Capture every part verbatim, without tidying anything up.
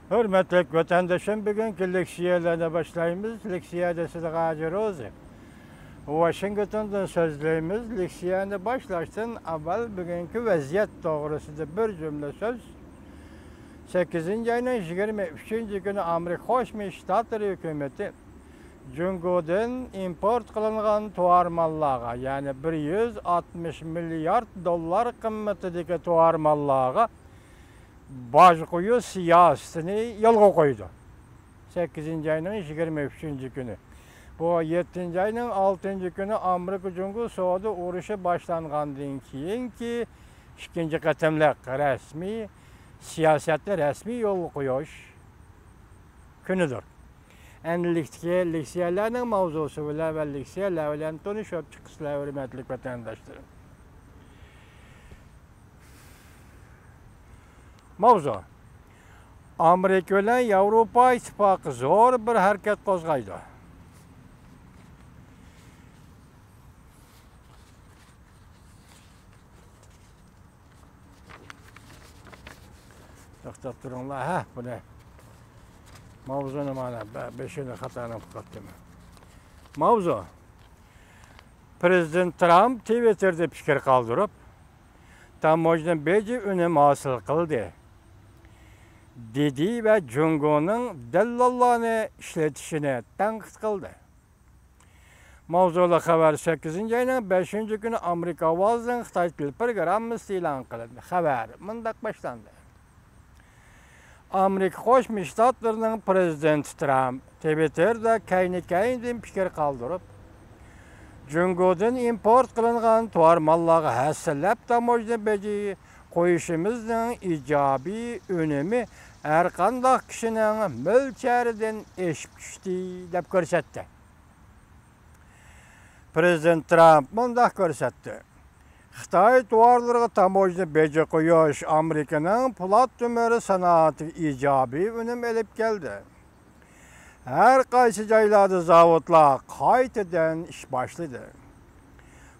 ھۆرمەتلىك ۋەتەندىشىم، بۈگۈنكى لېكسىيەلەرنى باشلايمىز. لېكسىيەدە سىلىغا ھاجى روزى ۋاشىنگتوندىن سۆزلەيمىز. لېكسىيەنى باشلاشتىن ئاۋۋال بۈگۈنكى ۋەزىيەت توغرىسىدا بىر جۈملە سۆز. سەككىزىنچى ئاينىڭ يىگىرمە ئۈچىنچى كۈنى ئامېرىكا قوشما شتاتلىرى ھۆكۈمىتى جۇڭگودىن ئىمپورت قىلىنغان تۇۋار ماللارغا، يەنى بىر يۈز ئاتمىش مىليارد دوللار قىممىتىدىكى تۇۋار ماللارغا باج قويۇش سىياسىتىنى يولغا قويدى. سەككىزىنچى ئاينىڭ يىگىرمە ئۈچىنچى كۈنى. بۇ يەتتىنچى ئاينىڭ ئالتىنچى كۈنى ئامېرىكا جۇڭگو سودا ئۇرۇشى باشلانغاندىن كېيىنكى ئىككىنچى قېتىملىق رەسمىي سىياسەتنى رەسمىي يولغا قويۇش كۈنىدۇر. ئەمدىلىكتىكى لېكسىيەلەرنىڭ ماۋزۇسى بىلەن ۋە لېكسىيەلەر بىلەن تونۇشۇپ چىقىسىلەر، ھۆرمەتلىك ۋەتەنداشلىرىم. ماۋزۇ: ئامېرىكا بىلەن ياۋروپا ئىتتىپاقى زور بىر ھەرىكەت قوزغايدۇ. توختاپ تۇرۇڭلار، ھە، بۇنى. ماۋزۇنى مانا، بە-، بېشىنى خاتالىق قىلىپ قاپتىمەن. ماۋزۇ: پىرېزىدېنت ترامپ تىۋىتتېردا پىكىر قالدۇرۇپ، تاموژنا بېجى ئۈنۈم ھاسىل قىلدى، دېدى ۋە جۇڭگونىڭ دەللاللارنى ئىشلىتىشىنى تەنقىد قىلدى. ماۋزۇلۇق خەۋەر سەككىزىنچى ئاينىڭ بەشىنچى كۈنى ئامېرىكا ئاۋازىنىڭ خىتاي تىل پروگراممىسىدا ئېلان قىلىندى. خەۋەر مۇنداق باشلاندى. ئامېرىكا قوشما شتاتلىرىنىڭ پىرېزىدېنتى ترامپ تىۋىتتېردا كەينى-كەينىدىن پىكىر قالدۇرۇپ، جۇڭگودىن ئىمپورت قىلىنغان تۇۋار ماللارغا ھەسسىلەپ تاموژنا بېجى قويۇشىمىزنىڭ ئىجابىي ئۈنۈمى ھەرقانداق كىشىنىڭ مۆلچەردىن ئېشىپ چۈشتى، دەپ كۆرسەتتى. پىرېزىدېنت ترامپ مۇنداق كۆرسەتتى: خىتاي تۇۋارلىرىغا تاموژنا بېجى قويۇش ئامېرىكىنىڭ پولات تۆمۈر سانائىتىگە ئىجابىي ئۈنۈم ئېلىپ كەلدى. ھەر قايسى جايلاردا زاۋۇتلار قايتىدىن ئىش باشلىدى.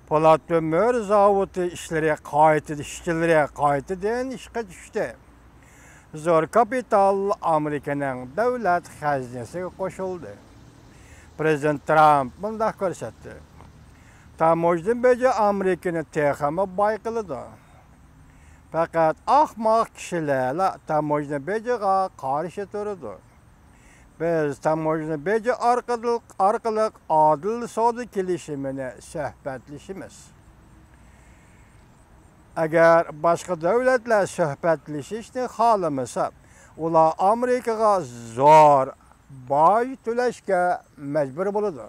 پولات تۆمۈر زاۋۇتى ئىشلىرى قايتىدىن، ئىشچىلىرى قايتىدىن ئىشقا چۈشتى. زور كاپىتال ئامېرىكىنىڭ دۆلەت خەزنىسىگە قوشۇلدى. پىرېزىدېنت ترامپ مۇنداق كۆرسەتتى: تاموژنا بېجى ئامېرىكىنى تېخىمۇ باي قىلىدۇ. پەقەت ئاخماق كىشىلەرلا تاموژنا بېجىغا قارشى تۇرىدۇ. بىز تاموژنا بېجى ئارقىلىق، ئارقىلىق ئادىل سودا كېلىشىمىنى سۆھبەتلىشىمىز. ئەگەر باشقا دۆلەتلەر سۆھبەتلىشىشنى خالىمىسا، ئۇلار ئامېرىكىغا زور باج تۆلەشكە مەجبۇر بولىدۇ.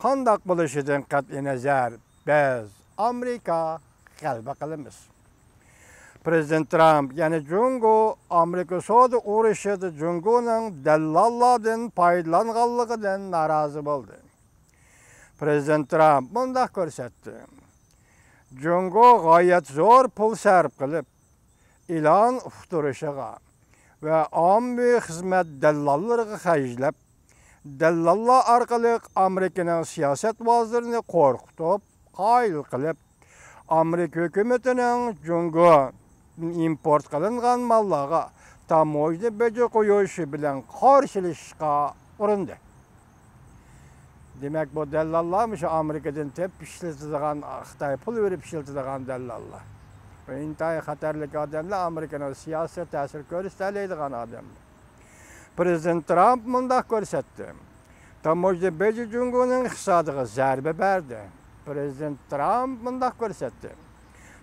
قانداق بولۇشىدىن قەتئىينەزەر، بىز ئامېرىكا غەلىبە قىلىمىز. پىرېزىدېنت ترامپ يەنە جۇڭگو ئامېرىكا سودا ئۇرۇشىدا جۇڭگونىڭ دەللاللاردىن پايدىلانغانلىقىدىن نارازى بولدى. پىرېزىدېنت ترامپ مۇنداق كۆرسەتتى: جۇڭگو غايەت زور پۇل سەرپ قىلىپ، ئېلان ئۇقتۇرۇشىغا ۋە ئاممىۋى خىزمەت دەللاللىرىغا خەجلەپ، دەللاللار ئارقىلىق ئامېرىكىنىڭ سىياسەتۋازلىرىنى قورقۇتۇپ، قايىل قىلىپ، ئامېرىكا ھۆكۈمىتىنىڭ جۇڭگو ئىمپورت قىلىنغان ماللارغا تاموژنا بېجى قويۇشى بىلەن قارشىلىشىشقا ئۇرۇندى. دېمەك، بۇ دەللاللار مۇشۇ ئامېرىكىدىن تېپىپ ئىشلىتىدىغان، خىتاي پۇل بېرىپ ئىشلىتىدىغان دەللاللار. بۇ ئىنتايىن خەتەرلىك ئادەملەر، ئامېرىكىنىڭ سىياسىتىگە تەسىر كۆرسىتەلەيدىغان ئادەملەر. پىرېزىدېنت ترامپ مۇنداق كۆرسەتتى: تاموژنا بېجى جۇڭگونىڭ ئىقتىسادىغا زەربە بەردى. پىرېزىدېنت ترامپ مۇنداق كۆرسەتتى: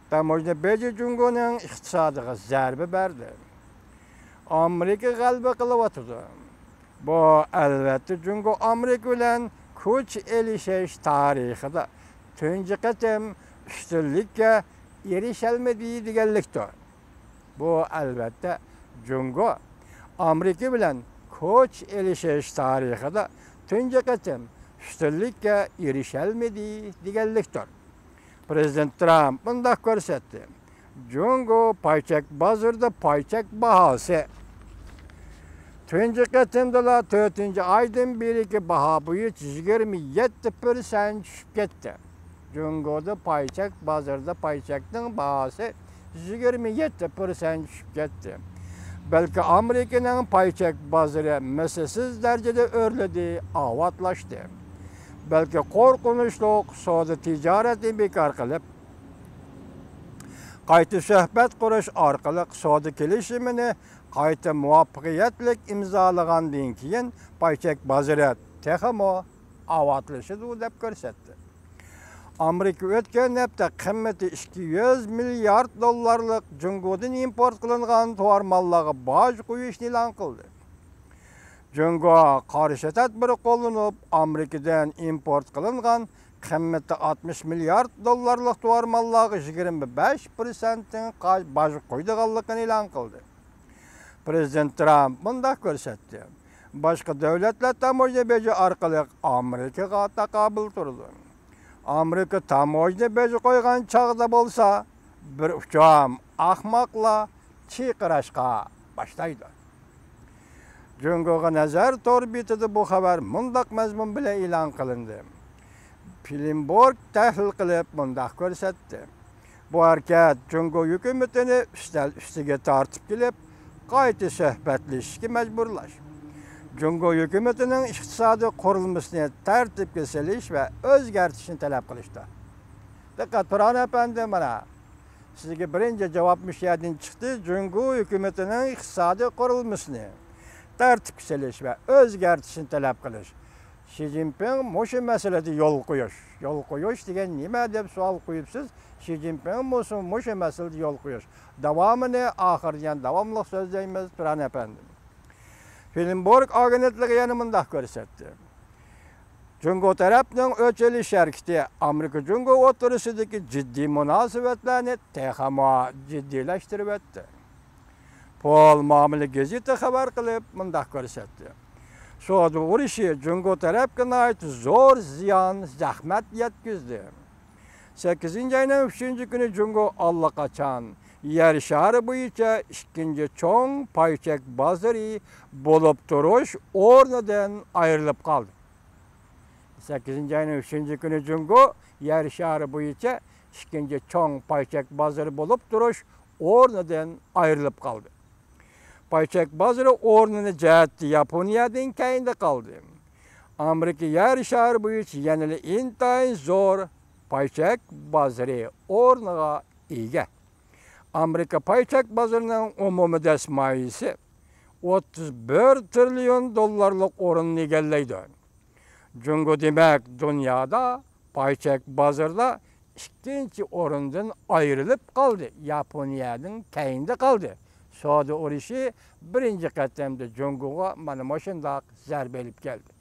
تاموژنا بېجى جۇڭگونىڭ ئىقتىسادىغا زەربە بەردى. ئامېرىكا غەلىبە قىلىۋاتىدۇ. بۇ، ئەلۋەتتە، جۇڭگو ئامېرىكا بىلەن كۈچ ئېلىشىش تارىخىدا تۇنجى قېتىم ئۈستۈنلۈككە ئېرىشەلمىدى دېگەنلىكتۇر. بۇ، ئەلۋەتتە، جۇڭگو ئامېرىكا بىلەن كۈچ ئېلىشىش تارىخىدا تۇنجى قېتىم ئۈستۈنلۈككە ئېرىشەلمىدى دېگەنلىكتۇر. پىرېزىدېنت ترامپ مۇنداق كۆرسەتتى: جۇڭگو پايچەك بازىرىدا پايچەك باھاسى تۇنجى قېتىمدىلا تۆتىنچى ئايدىن بېرىكى باھا بويىچە يىگىرمە يەتتە پىرسەنت چۈشۈپ كەتتى. جۇڭگودا پايچەك بازىرىدا پايچەكنىڭ باھاسى يىگىرمە يەتتە پىرسەنت چۈشۈپ كەتتى. بەلكى ئامېرىكىنىڭ پاي چەك بازىرى مىسلىسىز دەرىجىدە ئۆرلىدى، ئاۋاتلاشتى. بەلكى قورقۇنچلۇق سودا تىجارەتنى بىكار قىلىپ، قايتا سۆھبەت قۇرۇش ئارقىلىق سودا كېلىشىمىنى قايتا مۇۋەپپەقىيەتلىك ئىمزالىغاندىن كېيىن، پاي چەك بازىرى تېخىمۇ ئاۋاتلىشىدۇ، دەپ كۆرسەتتى. ئامېرىكا ئۆتكەن ھەپتە قىممىتى ئىككى يۈز مىليارد دوللارلىق جۇڭگودىن ئىمپورت قىلىنغان تاۋار ماللارغا باج قويۇشنى ئېلان قىلدى. جۇڭگو قارشى تەدبىر قوللىنىپ، ئامېرىكىدىن ئىمپورت قىلىنغان قىممىتى ئاتمىش مىليارد دوللارلىق تاۋار ماللارغا يىگىرمە بەش پىرسەنتتىن قا-، باج قويىدىغانلىقىنى ئېلان قىلدى. پىرېزىدېنت ترامپ مۇنداق كۆرسەتتى: باشقا دۆلەتلەر تاموژنا بېجى ئارقىلىق ئامېرىكىغا تاقابىل تۇرىدۇ. ئامېرىكا تاموژنا بېجى قويغان چاغدا بولسا، بىر ئۇچام ئاخماقلار چىرقىراشقا باشلايدۇ. جۇڭگوغا نەزەر تور بېتىدە بۇ خەۋەر مۇنداق مەزمۇن بىلەن ئېلان قىلىندى: بلۇمبېرگ تەھلىل قىلىپ مۇنداق كۆرسەتتى: بۇ ھەرىكەت جۇڭگو ھۆكۈمىتىنى ئۈستەل ئۈستىگە تارتىپ كېلىپ، قايتا سۆھبەتلىشىشكە مەجبۇرلاش، جۇڭگو ھۆكۈمىتىنىڭ ئىقتىسادىي قۇرۇلمىسىنى تەرتىپكە سېلىش ۋە ئۆزگەرتىشنى تەلەپ قىلىشتا. دىققەت، پىرئان ئەپەندى، مانا سىزگە بىرىنچى جاۋاب مۇشۇ يەردىن چىقتى. جۇڭگو ھۆكۈمىتىنىڭ ئىقتىسادىي قۇرۇلمىسىنى تەرتىپكە سېلىش ۋە ئۆزگەرتىشنى تەلەپ قىلىش. شى جىنپىڭ مۇشۇ مەسىلىدە يول قويۇش. يول قويۇش دېگەن نېمە دەپ سوئال قويۇپسىز. شى جىنپىڭ مۇشۇ، مۇشۇ مەسىلىدە يول قويۇش. داۋامىنى ئاخىرىدا يەنە داۋاملىق سۆزلەيمىز، پىرئان ئەپەندى. بلۇمبېرگ ئاگېنتلىقى يەنە مۇنداق كۆرسەتتى: جۇڭگو تەرەپنىڭ ئۆچ ئېلىش ھەرىكىتى ئامېرىكا جۇڭگو ئوتتۇرىسىدىكى جىددىي مۇناسىۋەتلەرنى تېخىمۇ جىددىيلەشتۈرۈۋەتتى. پول مۇئامىلە گېزىتى خەۋەر قىلىپ مۇنداق كۆرسەتتى: سودا ئۇرۇشى جۇڭگو تەرەپكە ناھايىتى زور زىيان، زەخمەت يەتكۈزدى. سەككىزىنچى ئاينىڭ ئۈچىنچى كۈنى جۇڭگو ئاللىقاچان يەر شارى بويىچە ئىككىنچى چوڭ پاي چەك بازىرى بولۇپ تۇرۇش ئورنىدىن ئايرىلىپ قالدى. سەككىزىنچى ئاينىڭ ئۈچىنچى كۈنى جۇڭگو يەر شارى بويىچە ئىككىنچى چوڭ پاي چەك بازىرى بولۇپ تۇرۇش ئورنىدىن ئايرىلىپ قالدى. پاي چەك بازىرى ئورنىنى جەھەتتە ياپونىيەدىن كەينىدە قالدى. ئامېرىكا يەر شارى بويىچە يەنىلا ئىنتايىن زور پاي چەك بازىرى ئورنىغا ئىگە. ئامېرىكا پاي چەك بازىرىنىڭ ئومۇمىي دەسمايىسى ئوتتۇز بىر تىرىليون دوللارلىق ئورۇننى ئىگىلەيدۇ. جۇڭگو، دېمەك، دۇنيادا پاي چەك بازىرىدا ئىككىنچى ئورۇندىن ئايرىلىپ قالدى، ياپونىيەنىڭ كەينىدە قالدى. سودا ئۇرۇشى بىرىنچى قېتىمدا جۇڭگوغا مانا مۇشۇنداق زەربە ئېلىپ كەلدى.